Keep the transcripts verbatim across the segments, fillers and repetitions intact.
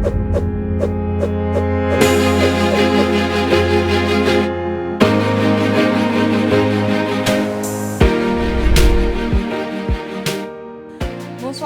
Bonswa,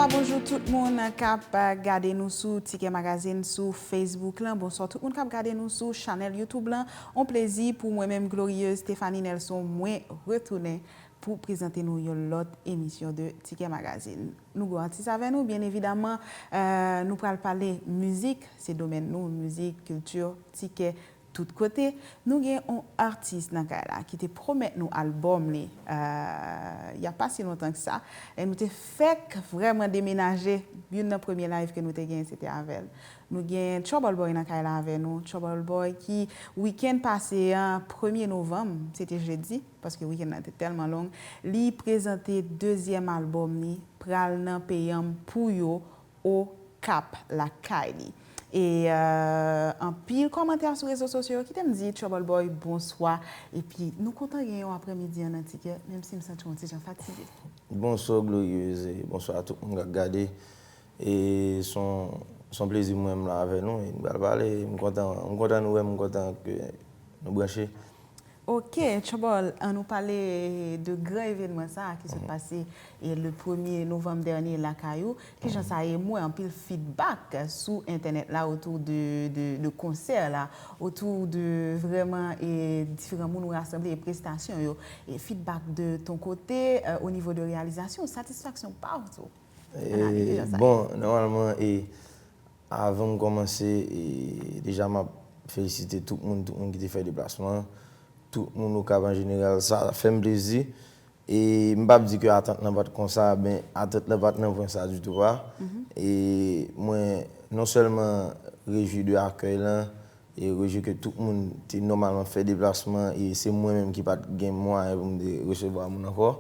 bonjou tout moun k ap gade nou sou Tikè Magazine sou Facebook lan. Bonswa tout moun k ap gade nou sou chanèl YouTube lan. On plezi pou mwen menm, Glorieuse Stéphanie Nelson, mwen retounen pou prezante nou yon lòt emisyon de Tikè Magazine. Nou gen yon atis avè nou, byen evidaman, euh, nou pral pale mizik, se domèn nou, mizik, kilti, tikè, tout kote. Nou gen yon atis nan kay la ki te pwomèt nou albòm li, euh, y a pa si lontan ke sa, e nou te fèk vrèman demenaje. Youn nan premye live ke nou te gen, se te avè l. Nou gen Trouble Boy nan kay la avè nou. Trouble Boy ki, wikenn pase an, premye novanm, se te jedi, paske wikenn nan te tèlman long, li prezante dezyèm albòm li, Pral nan Peyanm pou yo, Okap, lakay li. E, euh, anpil kòmantè sou rezo sosyo yo kite m di Trouble Boy bonswa. Epi nou kontan gen yon aprèmidi an nan Tikè, menm si m santi yon ti jan fatige. Bonswa Glorieuse, e bonswa a tout moun k ap gade. E se yon, se yon plezi mwen menm la avè nou, e nou pral pale. M kontan, m kontan nou wè m, m kontan ke nou branche. Ok, Trouble, ann nou pale de gran evènman sa a ki sot pase, e, le premye novanm dènye lakay ou. Kijan sa ye? M wè anpil feedback sou entènèt la otou de, de, de konsè la, otou de vrèman, e, diferan moun ou rasanble e prestasyon yo. E feedback de ton kote, euh, au niveau de réalisation, satisfaction pa w tou? Ann ale, kijan sa ye? Bon, nòmalman, e, avan m kòmanse, e, deja m ap felisite tout moun, tout moun ki te fè deplasman, tout moun Okap an jeneral, sa fè m plezi. E m p ap di ke atant lan pa t konsa, ben, atant lan pa t nan pwen sa ditou a. E mwen non sèlman rejwi de akèy lan, e rejwi ke tout moun te nòmalman fè deplasman, e se mwen menm ki pa t gen mwayen pou m te resevwa moun ankò.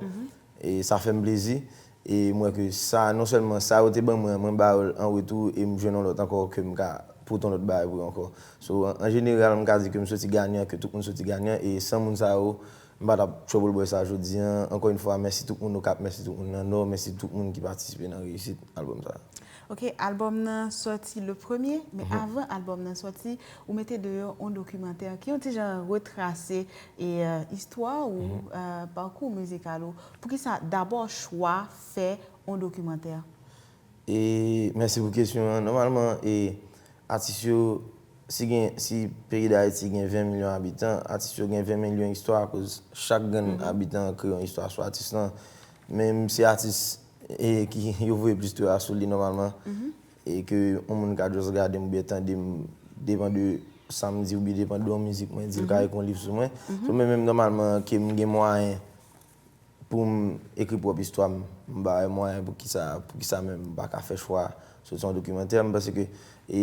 E sa fè m plezi. E m wè ke sa, non sèlman sa yo te ban mwen, mwen ba yo l an retou, e m jwenn yon lòt ankò ke m ka pote yon lòt bagay pou yo ankò. So, an, an jeneral, m ka di ke m soti ganyan, ke tout moun soti ganyan, e san moun sa yo, m pa t ap Trouble Boy sa jodi an. Ankò yon fwa, mèsi tout moun Okap, mèsi tout moun nan Nò, mèsi tout moun ki patisipe nan reyisit albòm sa. Ok, albòm nan sòti le premye, men avan albòm nan sòti, ou mete deyò yon dokimantè ki yon ti jan retrase, e, euh, istwa ou, euh, pakou mizikal ou. Poukisa dabò chwa fè yon dokimantè? E mèsi pou kesyon an. Nòmalman, e, atis yo, si gen, si peyi Dayiti gen ven milyon abitan, atis yo gen ven milyon istwa, akoz chak grenn abitan kreye yon istwa sou atis lan. Menm si atis, e, ki yo voye plis twa sou li nòmalman, e ke yon moun ka just gade m oubyen tande m, depan de sa m di oubyen depan de yon mizik mwen di, l ka ekri yon liv sou mwen. So, mwen menm nòmalman ke m gen mwayen pou m ekri pwòp istwa m, m ba yo mwayen, poukisa, poukisa menm m pa ka fè chwa soti yon dokimantè? M panse ke, e,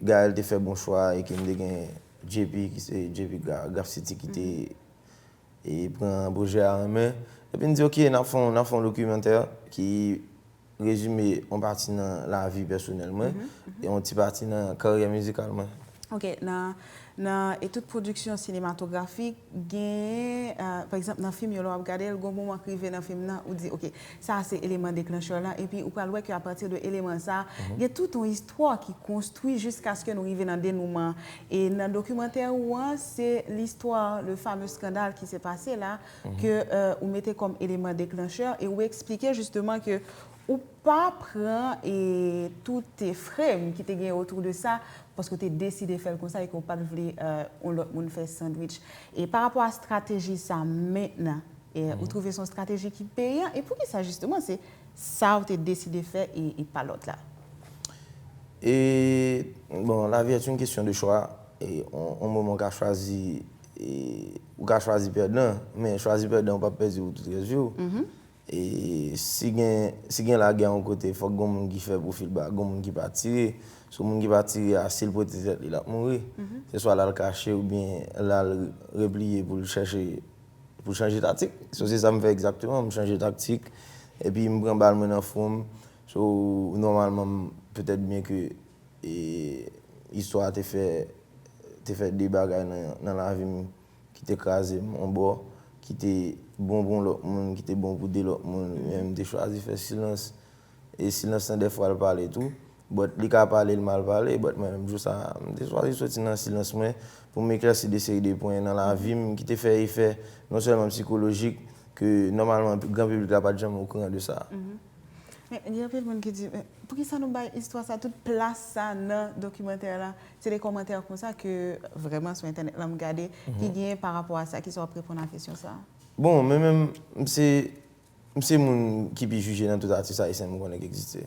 Gaël te fè bon chwa e ke m te gen J P, ki se J P Gra-, Graph City, ki te, e, pran pwojè a an men. Epi m di, "Ok, n ap fè yon, n ap fè yon dokimantè ki rezime yon pati nan lavi pèsonèl mwen, e yon ti pati nan karyè mizikal mwen." Ok, nan, nan, e tout pwodiksyon sinematografik, gen, euh, pa egzanp, nan fim yo, lè w ap gade l, gon moman k rive nan fim nan, ou di, ok, sa a se eleman deklanchè la, epi ou pral wè ke apati de eleman sa a, gen tout yon istwa ki konstwi jiskaske nou rive nan denouman. E nan dokimantè ou an, se listwa, le fameux scandale ki se pase la, ke, euh, ou mete kòm eleman deklanchè, e ou eksplike jisteman ke ou pa pran, e, tout, e, frame ki te gen otou de sa, paske w te deside fè l konsa e ke w pa t vle, euh, yon lòt moun fè sandwich. E pa rapò a estrateji sa mentnan, e, ou twouve se yon estrateji ki peyan, e poukisa jisteman se sa w te deside fè e, e pa lòt la? E, bon, la vie est une question de choix. E, on, on moman w ka chwazi, e, ou ka chwazi pèdan, men chwazi pèdan, ou p ap pèdi pou tout rès vi w. E si gen, si gen lagè yon kote, fòk gon moun ki fè pwofil ba, gon moun ki pa tire. So, moun ki pa tire a, si l pote tèt li, l ap mouri. Se swa l al kache oubyen l al repliye pou l chèche, pou l chanje taktik. So, se sa m fè egzakteman, m chanje taktik. Epi m pran bal mwen nan fwon m. So, nòmalman, m, petèt byen ke, e, istwa a te fè, te fè de bagay nan, nan lavi m ki te kraze m yon bò, ki te bon pou yon lòt moun, ki te bon pou de lòt moun, men m te chwazi fè silans. E silans lan, dèfwa, l pale tou. But li ka pale, l mal pale, but mwen menm jou sa, m te chwazi soti nan silans mwen pou m eklèsi de seri de pwen nan lavi m ki te fè efè non sèlman sikolojik, ke nòmalman gran piblik la pa t janm okouran de sa. Men gen anpil moun ki di, men poukisa nou bay istwa sa tout plas sa nan dokimantè la? Se de kòmantè konsa ke vrèman sou entènèt la m gade ki gen pa rapò a sa, kisa w ap reponn a kesyon sa? Bon, mwen menm, m se, m se moun ki pi jije nan tout atis ayisyen m konnen ki egziste.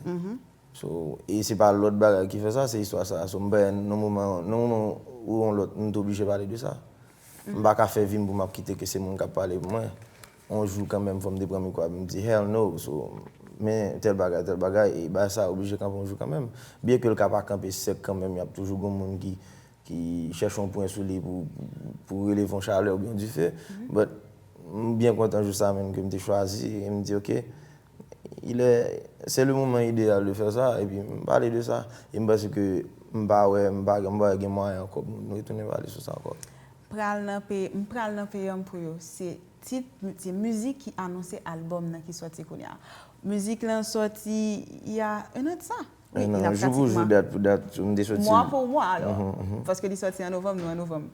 So, e se pa lòt bagay ki fè sa, se istwa sa. So, m pa nan moman, nan moman ou yon lòt, m te oblije pale de sa. M pa ka fè vi m pou m ap kite ke se moun k ap pale pou mwen. Yon jou kanmenm, fò m te pran mikwo a, m di, "Hell no." So, men tèl bagay, tèl bagay, e bagay sa oblije kanpe yon jou kanmenm. Byen ke l ka pa kanpe sèk kanmenm, y ap toujou gen moun ki, ki chèche yon pwen sou li pou, pou, pou releve yon chalè oubyen yon dife. But, m byen kontan jou sa menm ke m te chwazi, e m di, "Ok, il est, c'est le moment idéal de faire ça," epi m pale de sa. E m panse ke m pa wè, m pa, m pa wè gen mwayen ankò pou nou retounen pale sou sa ankò. Pral nan peye, m pral nan peye m pou yo. Se tit, se mizik ki anonse albòm nan ki sòti kounye a. Mizik lan sòti il y a un an de sa. Wi, Non, il y a jou pou jou, pratiquement dat pou dat, m te soti. Mwa pou mwa, alò. Paske li sòti an novanm, nou an novanm.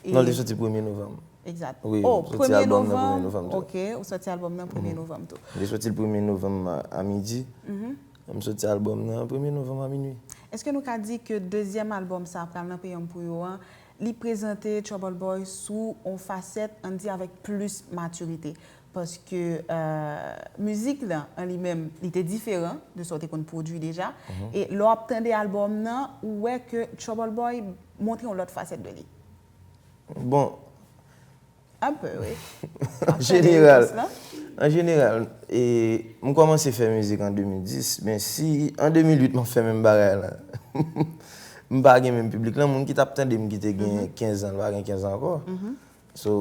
E- Non, li soti premye novanm. Exact. Wi, oh, m soti premye albòm nan premye novanm tou. Ok, ou soti albòm nan premye novanm tou. M te soti l premye novanm a, a midi. M soti albòm nan premye novanm a minui. Èske nou ka di ke dezyèm albòm sa, Pral nan peye m pou yo an, li prezante Trouble Boy sou yon fasèt, ann di, avèk plis matirite? Paske euh, mizik lan an li menm, li te diferan de sa w te konn pwodui deja. E lè w ap tande albòm nan, ou wè ke Trouble Boy montre yon lòt fasèt de li. Bon, Un peu, wi. An jeneral, an jeneral, e, m kòmanse fè mizik an de mil dis, men si an de mil uit m ap fè menm bagay la, m pa gen menm piblik lan, moun ki t ap tande m ki te gen kenz an, l pa gen kenz an ankò. So,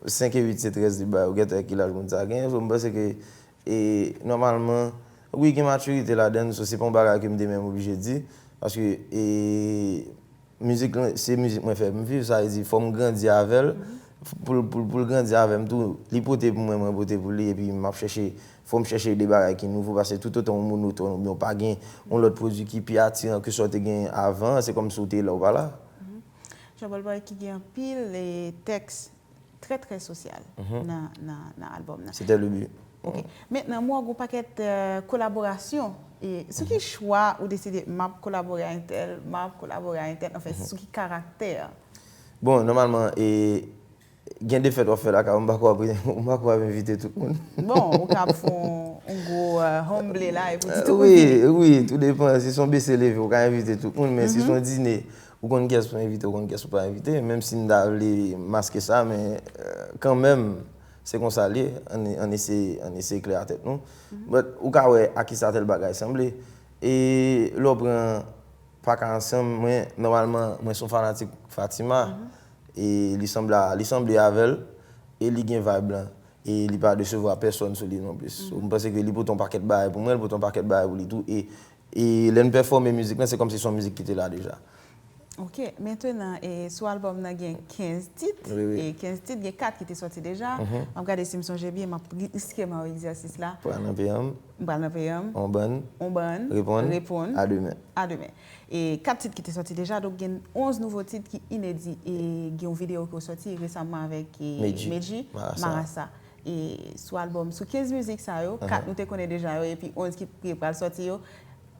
senk e uit se trèz li bay, ou gentan wè ki laj moun sa genyen. So, m panse ke, e, nòmalman, wi, gen matirite ladan l, so se pa yon bagay ke m te menm oblije di, paske, e, mizik lan, se mizik mwen fè m viv, sa vle di fò m grandi avè l, pou l, pou l, pou l grandi avè m tou, li pote pou mwen, mwen pote pou li, epi m ap chèche, fò m chèche de bagay ki nouvo, paske toutotan w monotòn oubyen w pa gen yon lòt pwodui ki pi atiran ke sa w te gen avan, se kòmsi w te la ou pa la. Trouble Boy ki gen anpil e, tèks trè, trè sosyal nan, nan, nan albòm nan. C'était le but. Ok. Mentnan, m wè w gen yon pakèt euh, kolaborasyon. E sou ki chwa ou deside m ap kolabore a entèl, m ap kolabore a entèl, anfen, sou ki karaktè? Bon, nòmalman, e, gen de fèt w ap fè lakay ou, m pa kwè w ap, m pa kwè w ap envite tout moun. Bon, ou ka ap fè yon, yon gwo euh, humble la epi di tout Wi, moun. Wi, tou depan. Si se yon bese leve, ou ka envite tout moun, men si se yon dine, ou konn kiyès pou envite, ou konn kiyès pou pa envite, menm si m ta vle maske sa, men euh, kanmenm, se konsa l ye, ann, ann eseye, ann eseye klè a tèt nou. But ou ka wè a kisa tèl bagay sanble. E lè w pran pa ka ansanm, mwen, nòmalman, mwen se yon fanatik Fatima, e li sanble a, li sanble avè l, e li gen vibe lan, e li pa desevwa pèsòn sou li non plis. So, m panse ke li pote yon pakèt bagay pou mwen, li pote yon pakèt bagay pou li tou, e, e lè n pèfòme mizik lan, se kòmsi se yon mizik ki te la deja. Ok, mentnan, e, sou albòm nan gen kenz tit, Wi, wi. E kenz tit, gen kat ki te sòti deja. M ap gade si m sonje byen, m ap riske m a egzèsis la. Pral nan peye m, M pral nan peye m, On Bann, On Bann, Reponn, Reponn, A Demen. A Demen. E kat tit ki te sòti deja, donk gen onz nouvo tit ki inedi, e gen yon videyo ki sòti resaman avèk e, Medji, Medji, Marasa. Marasa. E sou albòm, sou kenz mizik sa yo, kat nou te konnen deja yo, epi onz ki pre pral sòti yo,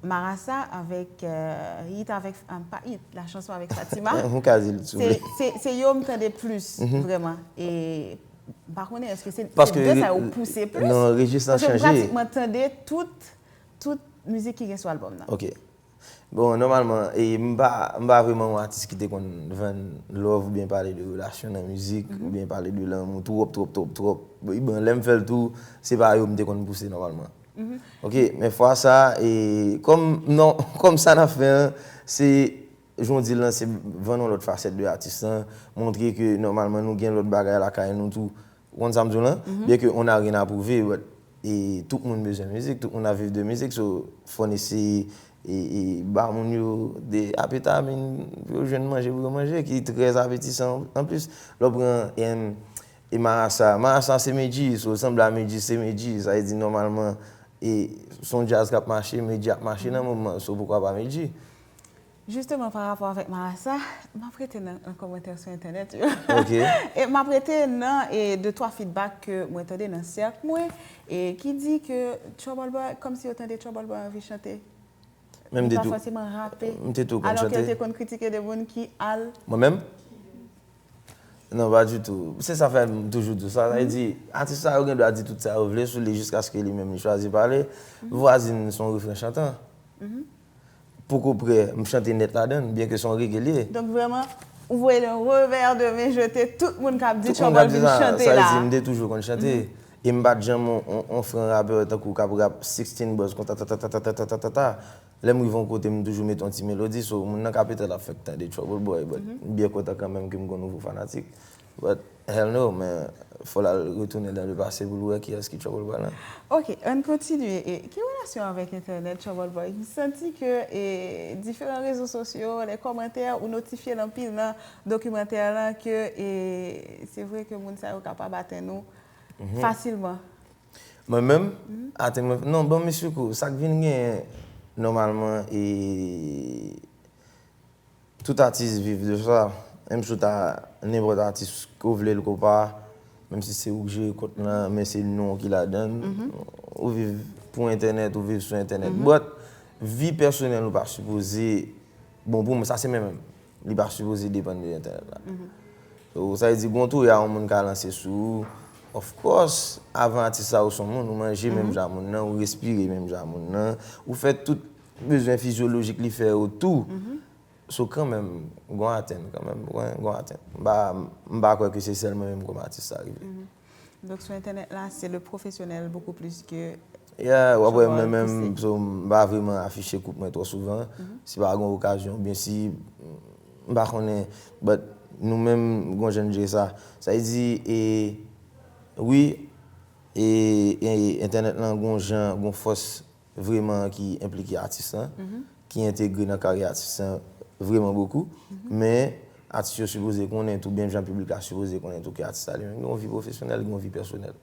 Marasa avèk euh, hit avèk, euh, pa hit, la chanson avèk Fatima. Ou ka di l, si w Se, vle. Se, se yo m tande plis, vrèman. E m pa konnen, èske se Paske de sa yo pouse plis? Non, rejis lan Paske m chanje. Pratikman tande tout, tout mizik ki gen sou albòm nan. Ok. Bon, nòmalman, e m pa, m pa vrèman yon atis ki te konn vann love oubyen pale de relasyon nan mizik, oubyen pale de lanmou twòp, twòp, twòp, twòp. Bon, lè m fè l tou, se pa yo m te konn pouse nòmalman. Ok, men fwa sa, e kòm, non, kòm sa n ap fè an, se, jan w di l lan, se vann yon lòt fasèt de atis lan, montre ke nòmalman nou gen lòt bagay lakay nou tou. Ou konn sa m di w lan? Byen ke on a rien à prouver, but, e tout moun bezwen mizik, tout moun ap viv de mizik, so fò n eseye e, e ba moun yo de apetamin pou yo jwenn manje pou yo manje, ki trè apetisan anplis. Lè w pran e, e marasa, marasa se Medji, so sanble a Medji, se Medji, sa vle di nòmalman E se yon djaz k ap mache, Medjy ap mache nan moman, so poukwa pa Medjy? Jisteman, pa rapò avèk Marasa, m ap rete nan, nan kòmantè sou entènèt yo. Ok. E m ap rete nan e de twa feedback ke mwen tande nan sèk mwen, e ki di ke Trouble Boy, kòmsi yo tande Trouble Boy anvi chante. Men m Li te pa tou, fòseman rape. M te tou konn Alò ke yo chante. Te konn kritike de moun ki al. Mwen menm? Non, pa ditou. Se sa fè m toujou di w sa. Sa vle di, atis sa yo gen dwa di tout sa yo vle sou li jiskaske li menm li chwazi pale. Vwazin se yon refren chantan. Poko prè, m chante nèt ladan l, byenke se yon rege li ye. Donk vrèman, ou voye yon revè de men jete tout moun k ap di Tout moun k ap Trouble di vin sa, chante sa vle la. Di m te toujou konn chante. E m pa t janm on, on, on fren rapè tankou k ap rap sixteen bars konsa ta ta ta ta ta ta ta ta ta. Lè m rive yon kote, m toujou met yon ti melodi, so moun nan ka petèt ap fèk tande Trouble Boy, but m byen kontan kanmenm ke m gen yon nouvo fanatik. But hell no, men fò l al retounen dans le passé pou l wè kiyès ki Trouble Boy lan. Ok, ann kontinye. E, ki relasyon avèk entènèt, Trouble Boy? M santi ke e, diferan rezo sosyo, lè kòmantè, ou notifye l anpil nan dokimantè lan ke e, se vre ke moun sa yo kapab atenn ou fasilman. Mwen menm, atenn mwen, non, ban m esplike w, sa k vin genyen nòmalman e tout atis viv de sa, menm si w ta nenpòt atis ke w vle l ke w pa, menm si se ou k jere kont lan, men se non w ki ladan l, ou viv pou entènèt, ou viv sou entènèt. But, vi pèsonèl ou pa sipoze, bon, pou mwen, sa se mwen menm, li pa sipoze depann de entènèt la. So, sa vle di, gen yon touya yon moun ka lanse sou ou, of course, avan atis sa ou se yon moun, ou manje menm jan moun nan, ou respire menm jan moun nan, ou fè tout bezwen fizyolojik li fè yo tou. So kanmenm, gon atenn kanmenm, gon, gon atenn. M pa, m pa kwè ke se sèl mwen menm kòm atis sa rive. Donk sou entènèt la, se le profesyonèl beaucoup plus que Yeah, w ap wè Trouble mwen menm, pouse. So, m pa vrèman afiche koup mwen twò souvan. Si pa gen okazyon, oubyen si, m pa konnen, but nou menm, gon jan n jere sa. Sa vle di, e, wi, e, e entènèt lan gon jan, gon fòs vrèman ki enplike atis lan, ki entegre nan karyè atis lan vrèman bokou, men atis yo sipoze konnen tou, menm jan piblik la sipoze konnen tou ke atis la li menm gen yon vi pwofesyonèl, gen yon vi pèsonèl.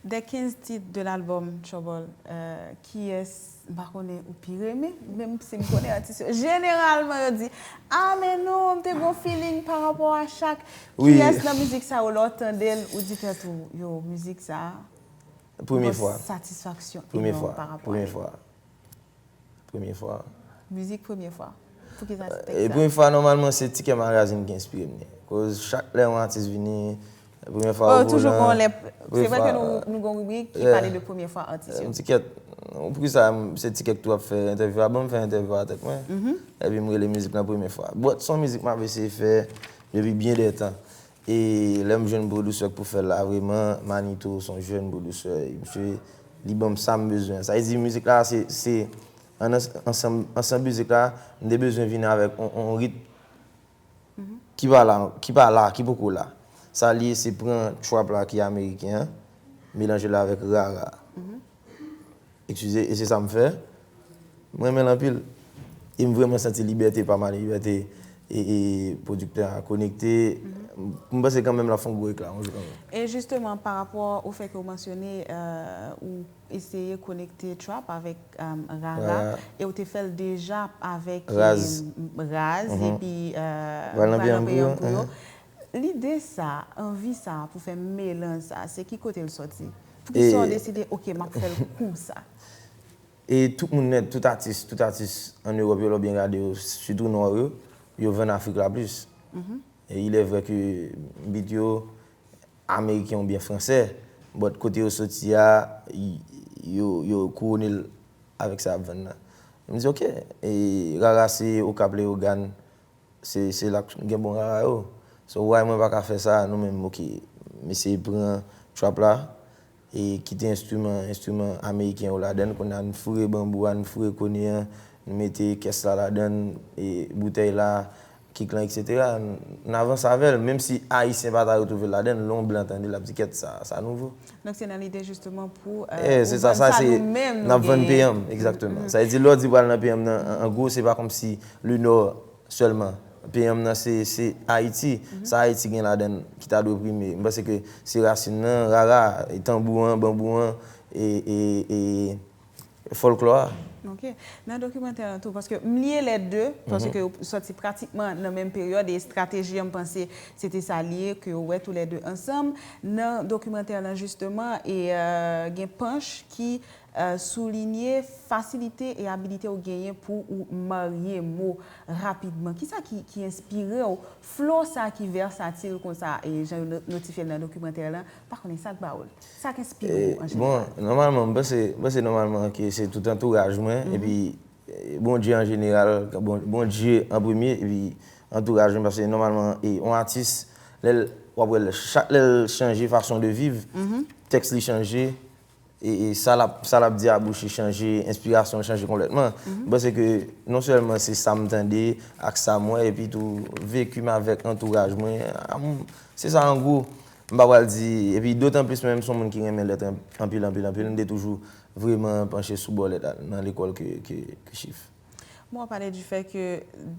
Des quinze titres de l'album Trouble, euh, kiyès, m pa konnen ou pi renmen, menm si m konnen atis yo, jeneralman yo di, ah men non, m te gon feeling pa rapò a chak. Wi. Kiyès nan mizik sa yo lè w tande l, ou di tèt ou, yo, mizik sa, Premye gon fwa. Satisfaksyon Premye enòm fwa. Pa rapò a Premye li. Fwa. Premye fwa. Mizik premye fwa. Poukisa se tèks E sa? Premye fwa, nòmalman, se Ticket Magazine ki enspire m li. Koz chak lè yon atis vini, premye fwa Oh, ou toujou volan, gon lè, se premye vre fwa, ke nou, nou gon ribrik ki yeah. Pale de premye fwa atis yo. M Ticket, poukisa m- se Ticket tou ap fè entèvyou a, ban m fè entèvyou a tèt mwen. Epi m rele mizik lan premye fwa. But se yon mizik m ap eseye fè depi byen dè tan. E lè m jwenn pwodisè k pou fè l la, vrèman, Manito se yon jèn pwodisè. Misye, li ban m sa m bezwen. Sa vle di mizik la, se, se an, ansanm, ansanm mizik la, m te bezwen vin avèk on, on rit ki pa la, ki pa la, ki poko la. Sa li ye, se pran trap la ki ameriken an, melanje l avèk rara. Eskize, e se sa m fè. M renmen l anpil. E m vrèman santi libète pa m, libète e, e pwodiktè a konekte. M panse kanmenm l ap fè yon gwo ekla yon jou kanmenm. E jisteman, pa rapò o fè ke w mansyone, euh, ou eseye konekte trap avèk, euh, rara, Rara. E w te fè l deja avèk Raz. euh, Raz, epi euh, Pral nan Pral nan P M pou yo, P M pou yo. Ehe. Lide sa, anvi sa pou fè melanj sa, se ki kote l sòti? Poukisa w deside, ok, m ap fè l konsa? E tout moun nèt, tout atis, tout atis an Ewòp yo, lè w byen gade yo, sitou nwa yo, yo vann Afrik la plis. E il est vrai que beat yo ameriken oubyen fransè, but kote yo soti a, y- yo, yo kouwone l avèk sa y ap vann nan. M di, ok, e rara se Okap Leyogàn, se, se la k gen bon rara yo. So, why mwen pa ka fè sa, nou menm, ok, m eseye pran trap la, e kite enstriman, enstriman ameriken yo ladan l, kounye a n foure banbou a, n foure kone an, n mete kès la ladan l, e boutèy la, kik lan, etsetera. N, n avanse avè l, menm si Ayisyen pa ta retwouve l ladan l, lè yon blan tande l, l ap di, kèt, sa, sa nouvo. Donk se nan lide jisteman pou Eh, se sa, sa se, n ap vann P M, egzakteman. Sa vle di, lè w di pral nan P M nan, an, an gwo, se pa kòmsi le Nord sèlman. P M nan, se, se Ayiti. Sa Ayiti gen ladan l ki ta dwe prime. M panse ke se rasin nan, rara, e tanbou an, banbou an, e, e, e, fòlklò a. Ok. Nan dokimantè an tou, paske m lye lè de, paske yo sòti pratikman nan menm peryòd, e estrateji an, m panse, se te sa l ye, ke yo wè toulède ansanm. Nan dokimantè lan, jisteman, e euh, gen panch ki euh, soulinye fasilite e abilite w genyen pou ou marye mo rapidman. Kisa ki, ki enspire w? Flo sa ki vèsatil konsa, e jan yo no- notifye l nan dokimantè lan, pa konnen sa k ba w l. Sa k enspire w an jeneral? Bon, nòmalman, m panse, m panse nòmalman ke se tout antouraj mwen, epi eh, Bondye an jeneral, bon, Bondye an premye, epi antouraj mwen, paske nòmalman, e, yon atis, lè l, w ap wè l, chak lè l chanje fason de viv, tèks li chanje, e, e sa l ap, sa l ap di a bouch li chanje, enspirasyon l chanje konplètman. M panse ke non sèlman se sa m tande ak sa m wè, epi tou veki m avèk antouraj mwen, a, m- se sa an gwo. M pa pral di, epi dotan plis mwen menm se yon moun ki renmen lèt an- anpil, anpil, anpil, m te toujou vrèman panche sou bò lèt la nan lekòl ke, ke, ke chif. Mwen w ap pale du fait ke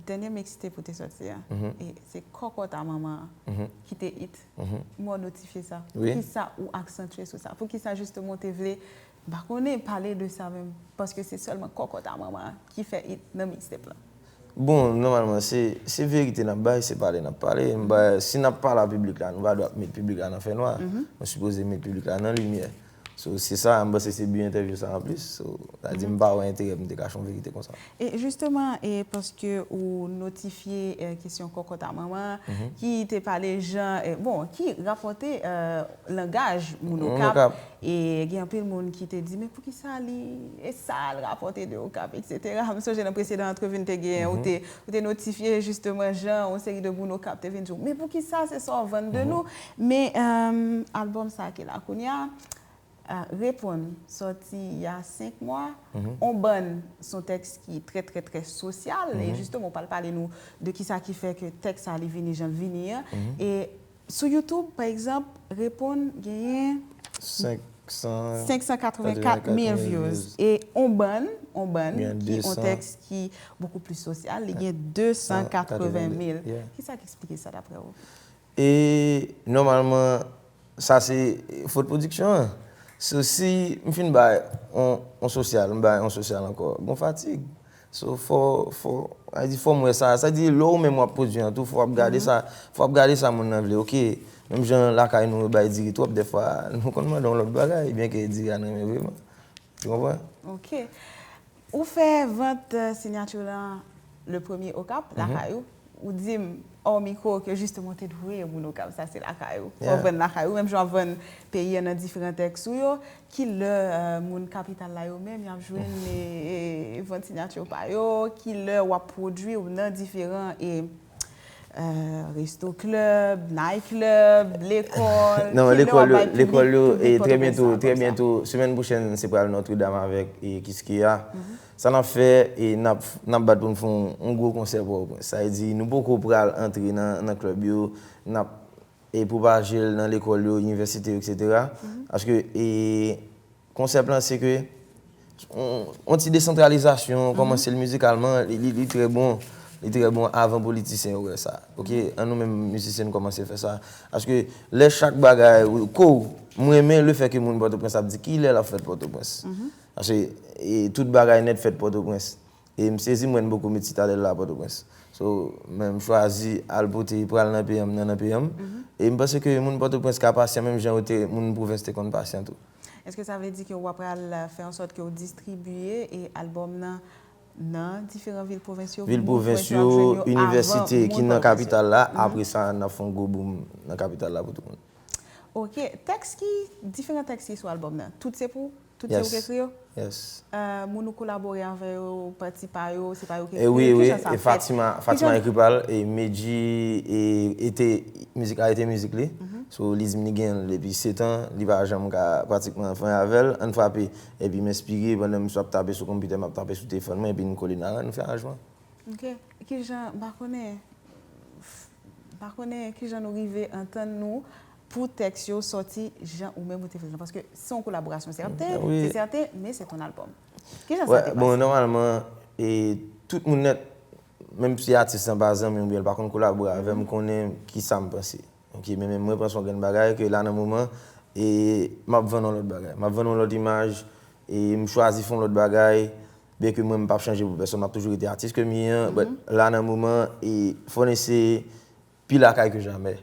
dènye mixtape ou te sòti a, e se Kòkòt a Manman an ki te hit. Mwen w notifye sa. Wi. Poukisa ou aksantye sou sa? Poukisa jisteman w te vle, m pa konnen, pale de sa menm? Paske se sèlman Kòkòt a Manman an ki fè hit nan mixtape lan. Bon, nòmalman, se, se verite n ap bay, se pale n ap pale. M pa, si n ap pale a piblik la, nou pa dwe ap met piblik la nan fènwa. Nou sipoze met piblik la nan limyè. So, se sa, m panse se bi entèvyou sa an plis. So, sa di m pa wè enterè pou m te kache yon verite konsa. E jisteman, e paske ou notifye eh, kesyon Kòkòt a Manman, ki te pale jan, eh, bon, ki rapòte eh, langaj moun Okap. E gen anpil moun ki te di, men poukisa li, e sa l rapòte de Okap, etsetera. M sonje nan presedan antrevi n te genyen, ou te, ou te notifye jisteman jan yon seri de moun Okap te vin di w, men poukisa se sa w vann de nou? Men eh, albòm sa ki la kounye a, eh, Reponn, sòti y a senk mwa. On bann, se yon tèks ki trè, trè, trè sosyal. E jisteman, ou pral pale nou de kisa ki fè ke tèks sa li vini jan l vini an. E sou YouTube, pa egzanp, Reponn genyen Senk san senk san katrevenkat mil views. E On Bann, On Bann, ki yon tèks ki bokou pli sosyal, li gen de san katreven mil. Kisa k eksplike sa daprè ou? E nòmalman, sa se fot pwodiksyon an. So, si m fin bay on, on sosyal, m bay on sosyal ankò, gon fatig. So, fò, fò, sa di fò m wè sa. Sa di lè w menm w ap pwodui an tou, fò w ap gade sa, fò w ap gade sa moun nan vle. Ok, menm jan lakay nou yo bay diri twòp, dèfwa nou konn mande yon lòt bagay, byenke diri a n renmen vrèman. Ou konprann? Ok. Ou fè vant eh, sinyati w lan le premye Okap, lakay ou. Ou di m, hors mikwo, ke jisteman w te dwe voye moun Okap, sa se lakay ou. Fò w vann lakay ou, menm jan w ap vann peyi an nan diferan tèks ou yo. Ki lè eh, moun kapital la yo menm y ap jwenn eh, eh, vant sinyati pa yo? Ki lè w ap pwodui w nan diferan eh, eh, resto club, night club, lekòl? Non, lekòl yo, lekòl yo, e trè byento, trè byento, semèn pwochèn, se pral Notre Dame avèk e Kiskeya. Sa n ap fè, e n ap, n ap bat pou n fè yon, yon gwo konsè Pòtoprens. Sa vle di, nou poko pral antre nan, nan klèb yo, n ap e pwopaje l nan lekòl yo, inivèsite yo, etsetera. Paske e konsèp lan, se ke on, on ti desantralizasyon, kòmanse l mizikalman, li, li, li trè bon. Li trè bon avan politisyen yo wè sa. Ok, an nou menm mizisyen n kòmanse fè sa. Paske lè chak bagay, ko, m renmen le fè ke moun Pòtoprens ap di ki lè l ap fèt Pòtoprens. Paske e, tout bagay nèt fèt Pòtoprens. E m sezi m wè n poko met Sitadèl la Pòtoprens. So, men m chwazi al pote pral nan peyi m nan, nan peyi m. E m panse ke moun Pòtoprens ka pasyan menm jan yo te, moun pwovens te konn pasyan tou. Èske sa vle di ke w ap pral fè an sòt ke w distribiye e albòm nan nan diferan vil pwovens yo? Vil pwovens yo, inivèsite ki nan kapital la, apre sa n ap fè yon gwo boom nan kapital la pou tout moun. Ok, tèks ki, diferan tèks ki sou albòm nan, tout se pou, tout se ou ki ekri yo? Yes. Euh, moun ou kolabore avè yo, pati pa yo, se pa yo ki ekri yo? Wi, wi, e Fatima, Fatima ekri pa l, e Medji, e, e te, mizik la, e te mizik li. So, li di m li gen l depi sèt an, li pa janm ka pratikman fè anyen avè l, ann frape. Epi m enspire pandan m sou ap tape sou konpitè, m ap tape sou telefòn mwen, epi n kole nan, n fè aranjman. Ok. Kijan, m pa konnen, m pa konnen kijan nou rive antann nou pou tèks yo sòti jan ou menm ou te vle l lan, paske se yon kolaborasyon, sèten, se sèten, men se ton albòm. Kijan sa te pase? Bon, nòmalman, e, tout moun nèt, menm si atis lan pa zanmi m oubyen l pa konn kolabore avè m, konnen kisa m panse. Ok, men, men mwen panse yon grenn bagay ke la nan moman, e m ap vann yon lòt bagay. M ap vann yon lòt imaj, E m chwazi fè yon lòt bagay, byen ke mwen m p ap chanje pou pèsonn, m ap toujou rete atis ke m ye an, but la nan moman, e fò n eseye pi lakay ke jamè.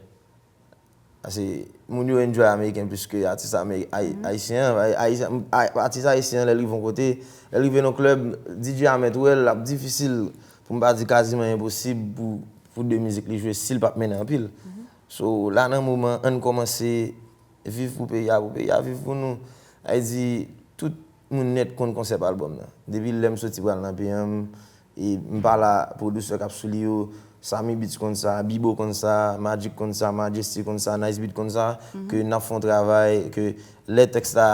Paske moun yo enjoy ameriken plis ke atis ame- ay- ayisyen an. Ay- ayisyen- ay- atis ayisyen an, lè l rive yon kote, lè l rive nan klèb, D J a mèt wè l ap difisil, pou m pa di kaziman enposib pou, pou de mizik li jwe si l p ap mennen anpil. So, la nan moman, ann kòmanse viv pou peyi a, pou peyi a viv pou nou. Sa vle di, tout moun nèt konn konsèp albòm nan. Depi lè m soti pral nan peyi an, e m pa la, pwodisè k ap sou li yo, Samy Beats konn sa, Bibo konn sa, Magic konn sa, Majesty konn sa, Nice Beat konn sa, ke n ap fè yon travay, ke lè tèks la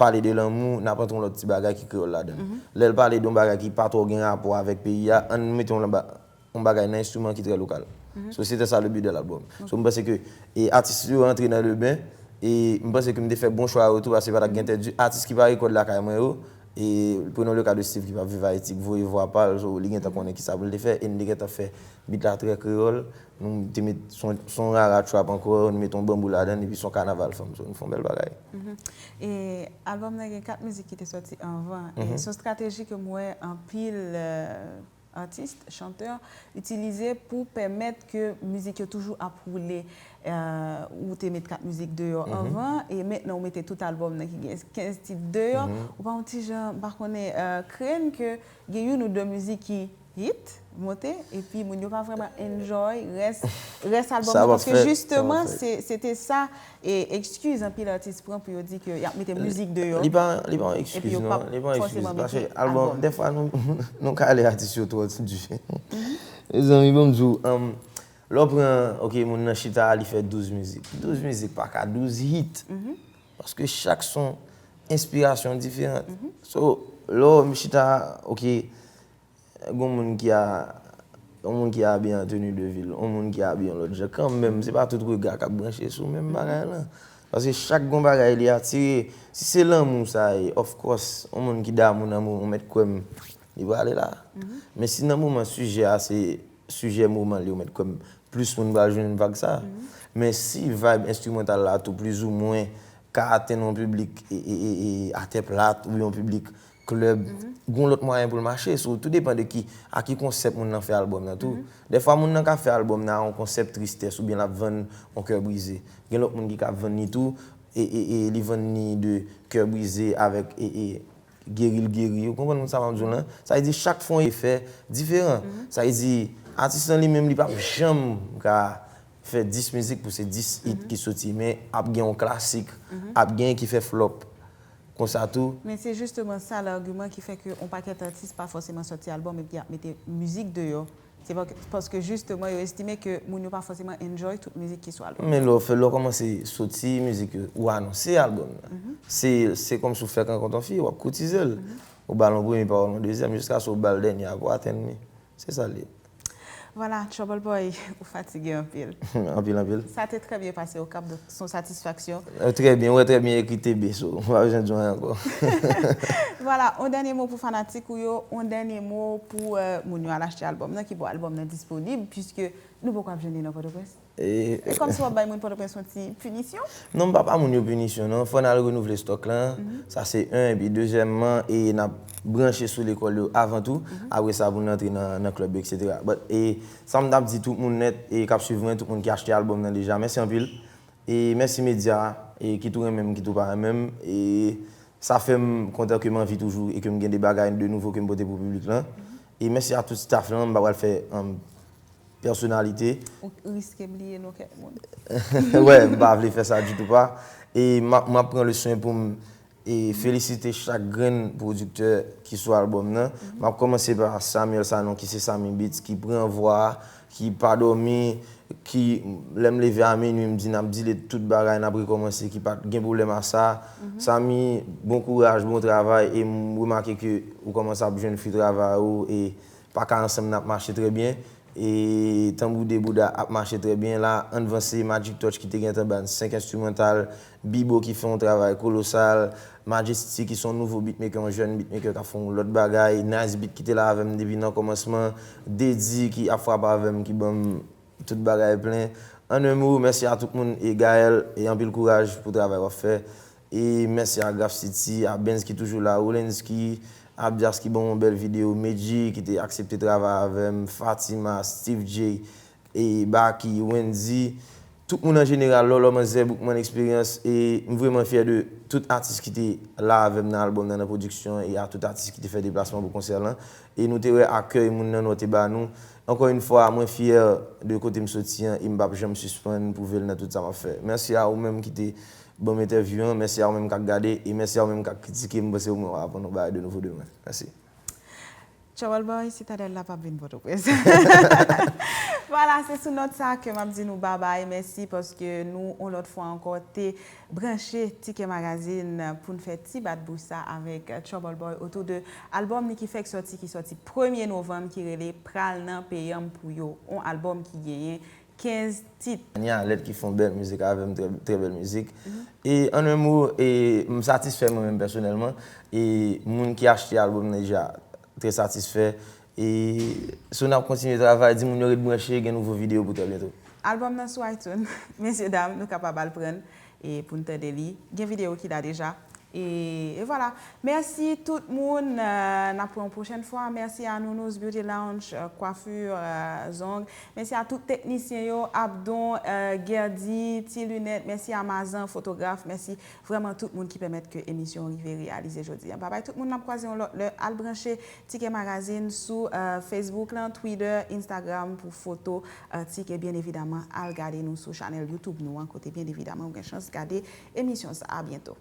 pale de lanmou, n ap antre yon lòt ti bagay ki kreyòl ladan l. Lè l pale de yon bagay ki pa twò gen rapò avèk peyi a, ann mete yon laba- yon bagay nan enstriman ki trè lokal. So, se te sa le bi de lalbòm. So, m panse ke e atis yo rantre nan le ben, e m panse ke m te fè bon chwa yo tou, paske pa t ap gen tèt di atis ki pare kòd lakay mwen yo, e prenons le cas de Steve ki p ap viv Ayiti, ki voye vwa pa l, so, li gentan konnen ki sa pou l te fè, e n te gentan fè bit la trè kreyòl, nou te met son, son rara trap ankò, nou met yon banbou ladan l, epi son kanaval fanm, so, nou fè yon bèl bagay. E albòm nan gen kat mizik ki te sòti anvan, e se yon strateji ke m wè anpil, euh, atis, chantè, itilize pou pèmèt ke mizik yo toujou ap woule. Euh, ou te met kat mizik deyò anvan, e mentnan ou mete tout albòm nan ki gen kenz tit deyò. Ou pa yon ti jan, m pa konnen, euh, krenn ke gen youn ou de mizik ki hit, monte, epi moun yo pa vrèman enjoy rès, rès albòm nan, paske jisteman, se, se te sa, e ekskiz anpil atis pran pou yo di ke y ap mete mizik deyò. Li pa, li pa yon ekskiz, non. Li pa yon ekskiz, paske albòm, dèfwa nou, nou kale atis yo twò di. Mezanmi, ban m di w, um, lè w pran, ok, moun nan chita, li fè douz mizik. Douz mizik pa ka douz hit. Paske chak son, enspirasyon diferan. So, lè w chita, ok, gon moun ki a, yon moun ki abiye an tenue de ville, yon moun ki abiye yon lòt jan. Kanmenm, se pa tout rega k ap branche sou menm bagay lan. Paske chak gon bagay li atire. Si se lanmou sa ye, of course, yon moun ki damou nan moman, ou mèt kwè m, li prale la. Men si nan moman sijè a se sijè moman li, ou mèt kwè m, plis moun pral jwenn vag sa. Men si vibe enstrimantal la tou plizoumwen ka atenn yon piblik e, e, e, e atè plat ou yon piblik klèb, gon lòt mwayen pou l mache. So, tou depann de ki, a ki konsèp moun nan fè albòm nan tou. Dèfwa moun nan ka fè albòm nan a yon konsèp tristès oubyen l ap vann yon kè brize. Gen lòt moun ki ka vann li tou, e, e, e li vann li de kè brize avèk, e, e, geri l geri. Ou konprann sa m ap di w lan? Sa vle di chak fon efè diferan. Sa vle di atis lan li menm li p ap janm ka fè dis mizik pou se dis hit ki soti, men ap gen yon klasik, ap gen ki fè flop. Konsa tou. Men se jisteman sa lagiman ki fè ke yon pakèt atis pa fòseman sòti albòm epi y ap mete mizik deyò. Se pa- paske jisteman yo estime ke moun yo pa fòseman enjoy tout mizik ki sou albòm. Men lè w fè, lè w kòmanse soti mizik yo, ou anonse albòm nan. Se, se kòmsi w fèk rankont yon fi, w ap koutize l. Ou ba l yon premye pawòl, yon dezyèm, jiskaske w ba l dènye a pou w atenn li. Se sa l ye. Vwala, Trouble Boy, ou fatige anpil. Anpil, anpil. Sa te trè byen pase Okap, donk se yon satisfaksyon. Trè byen, ou wè trè byen ekri T B, so, m pa bezwen di w anyen ankò. Vwala, yon dènye mo pou fanatik ou yo, yon dènye mo pou, euh, moun yo al achte albòm nan, ki bò albòm nan disponib, piske nou poko ap jwenn li nan Pòtoprens. E kòmsi w ap bay moun Pòtoprens yon ti pinisyon? Non, m pa ba moun yo pinisyon, non. Fò n al renouvle stòk lan. Sa se en. Epi dezyèmman, e n ap branche sou lekòl yo avan tou. Apre sa, pou n antre nan, nan klèb yo, etsetera. But, e sa m t ap di tout moun nèt, e k ap swiv mwen, tout moun ki achte albòm nan deja, mèsi anpil. E mèsi medya, e ki tou renmen m, ki tou pa renmen m. E sa fè m kontan ke m anvi toujou e ke m gen de bagay de nouvo ke m pote pou piblik lan. E mèsi a tout staff lan, m pa pral fè, um, pèsonalite. Ou riske bliye non kèk moun. Wè, m pa vle fè sa ditou pa. E m ap, m ap pran le swen pou m, e, felisite chak grenn pwodiktè ki sou albòm nan. M ap kòmanse pa Samuel Sanon, ki se Samy Beats, ki pran vwa a, ki pa dòmi, ki, lè m leve a minui, m di n ap delete tout bagay, n ap rekòmanse, ki pa t gen pwoblèm a sa. Samy, bon kouraj, bon travay, e m remake ke ou kòmanse ap jwenn fwi travay ou, e pa ka ansanm n ap mache trè byen. E Tanbou de Bouda ap mache trè byen la. Ann vanse, Magic Touch ki te gentan ba n senk enstrimantal, Bibo ki fè yon travay kolosal, Majesty ki se yon nouvo beatmaker, yon jèn beatmaker k ap fè yon lòt bagay, Nice Beat ki te la avè m depi nan kòmansman, Dedi ki ap frape avè m, ki ban m tout bagay plen. An un mot, mèsi a tout moun e Gaël, e anpil kouraj pou travay w ap fè. E mèsi a Graph City, a Benz ki toujou la, Rolensky, Abdias ki ban m yon bèl videyo, Medjy ki te aksepte travay avè m, Fatima, Steve J, e Baky, Wendy, tout moun an jeneral, Lòlò Manzè, Boukman Experience, e m vrèman fyè de tout atis ki te la avè m nan albòm nan, nan pwodiksyon, e a tout atis ki te fè deplasman pou konsè lan. E nou te wè akèy moun nan nò te ba nou. Ankò yon fwa, mwen fyè de kote m soti an, e m p ap janm sispann pwouve l nan tout sa m ap fè. Mèsi a ou menm ki te ban m entèvyou an, mèsi a ou menm k ap gade, e mèsi a ou menm k ap kritike m, m panse ou mwen w ap aprann yon bagay de nouvo de mwen. Mèsi. Trouble Boy, Sitadèl la p ap vin Pòtoprens. Vwala, se sou nòt sa ke m ap di nou babay, mèsi paske nou, yon lòt fwa ankò, te branche Ticket Magazine pou n fè ti bat bouch sa avèk Trouble Boy otou de albòm li ki fèk sòti, ki sòti premye novanm, ki rele Pral nan peyi an m pou yo, yon albòm ki genyen kenz tit. Ania Lèt ki fè yon bèl mizik avè m, trè, trè bèl mizik. E an en mo, e, m satisfè mwen menm pèsonèlman. E moun ki achte albòm nan deja trè satisfè. E so n ap kontinye travay, di moun yo ret branche, gen nouvo videyo pou trè byento. Albòm nan sou iTunes, mesye dam, nou kapab al pran l e pou n tande li. Gen videyo ki la deja. E, e vwala. Mèsi tout moun. Euh, n ap wè yon pwochèn fwa. Mèsi a Nounouz Beauty Lounge, euh, coiffure, euh, zong. Mèsi a tout teknisyen yo, Abdon, euh, Guerdy, Ti Lunèt. Mèsi a Mazan, fotograf. Mèsi vrèman tout moun ki pèmèt ke emisyon an rive reyalize jodi a. Babay tout moun, n ap kwaze yon lòt lè. Al branche Ticket Magazine sou, euh, Facebook lan, Twitter, Instagram pou foto, atik, e byen evidaman, al gade nou sou chanèl YouTube nou an, kote byen evidaman ou gen chans gade emisyon sa a. A byento.